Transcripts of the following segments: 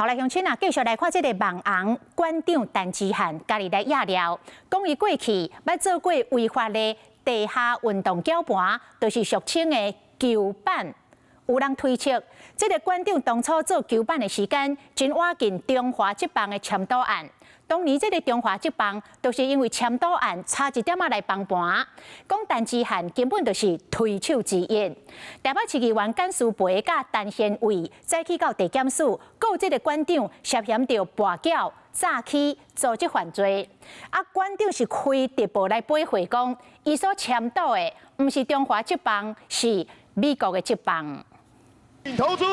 好來，鄉親啊，繼續來看這个網紅館長陳之漢，家己來掖料，講伊過去捌做過違法的地下運動攪盤，就是俗稱的球板。有人推測，這个館長當初做球板的時間，真倚近中華職棒的簽賭案。當年這个中華職棒，就是因為簽賭案差一點仔來崩盤。講陳之漢根本就是推手之一。台北市議員簡舒培佮陳賢偉早起到地檢署告這个館長涉嫌著跋筊、詐欺、組織犯罪。啊，館長是開直播來駁回講，伊所簽賭的毋是中華職棒，是美國的職棒。投注。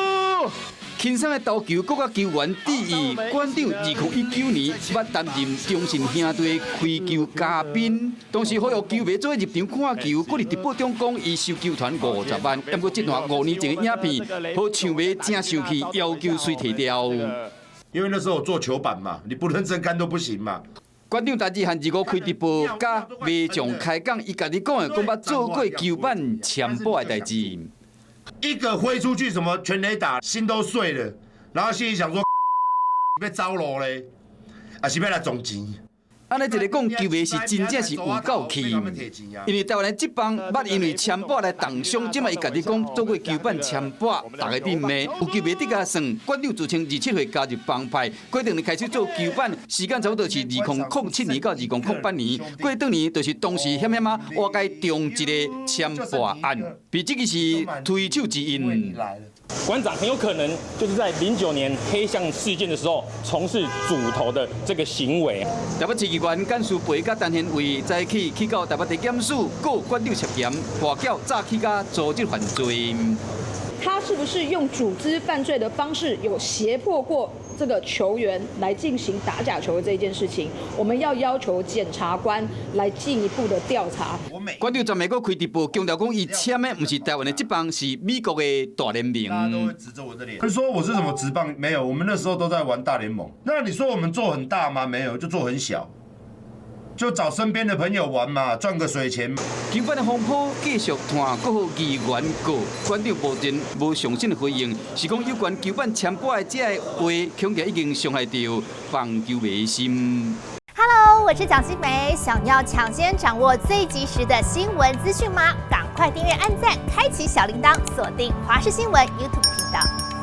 輕鬆的投球，閣佮球員致意。館長2019年捌擔任中信兄弟開球嘉賓，當時呼籲球迷做伙入場看球，閣佇直播中講伊收球團50萬。毋過這段5年前的影片，予球迷真生氣，要求隨提掉。因為那時候我做球板嘛，你不認真看都不行嘛。館長陳之漢25開直播，佮馬將開講，伊家己講的，講捌做過球板簽賭的代誌。一個揮出去，什麼全壘打，心都碎了。然後心裡想說，欲走路咧，抑是欲來撞錢？按呢一个講球迷是真正是有夠氣，因為台灣的職棒捌因為簽賭來重傷，這擺伊家己講做過球板簽賭，逐家佇罵，有球迷佇共算，館長自稱27歲加入幫派，過兩年開始做球板，時間差不多是2007年到2008年，過轉年就是當時險險仔瓦解中一个簽賭案，被這個是推手之一。館長很有可能就是在09年黑象事件的時候從事組頭的這個行為。台北市議員簡舒培佮陳賢偉早起去到台北地檢署告館長涉嫌跋筊、詐欺佮組織犯罪。他是不是用組織犯罪的方式有脅迫過這個球員來進行打假球的這件事情？我們要要求檢察官來進一步的調查。館長昨暝閣開直播，強調講伊簽的毋是台灣的職棒，是美國的大聯盟。大家都會指着我的臉。他說我是什麼職棒？沒有，我們那時候都在玩大聯盟。那你說我們做很大嗎？沒有，就做很小。就找身邊的朋友玩嘛，賺個水錢。球板的風波繼續拖，閣予議員告，館長目前無詳細的回應，是講有關球板簽賭的這个話，恐驚已經傷害著棒球迷的心。 Hello，我是蔣新梅，想要搶先掌握最及時的新聞資訊嗎？趕快訂閱、按讚、開啟小鈴鐺，鎖定華視新聞 YouTube 頻道。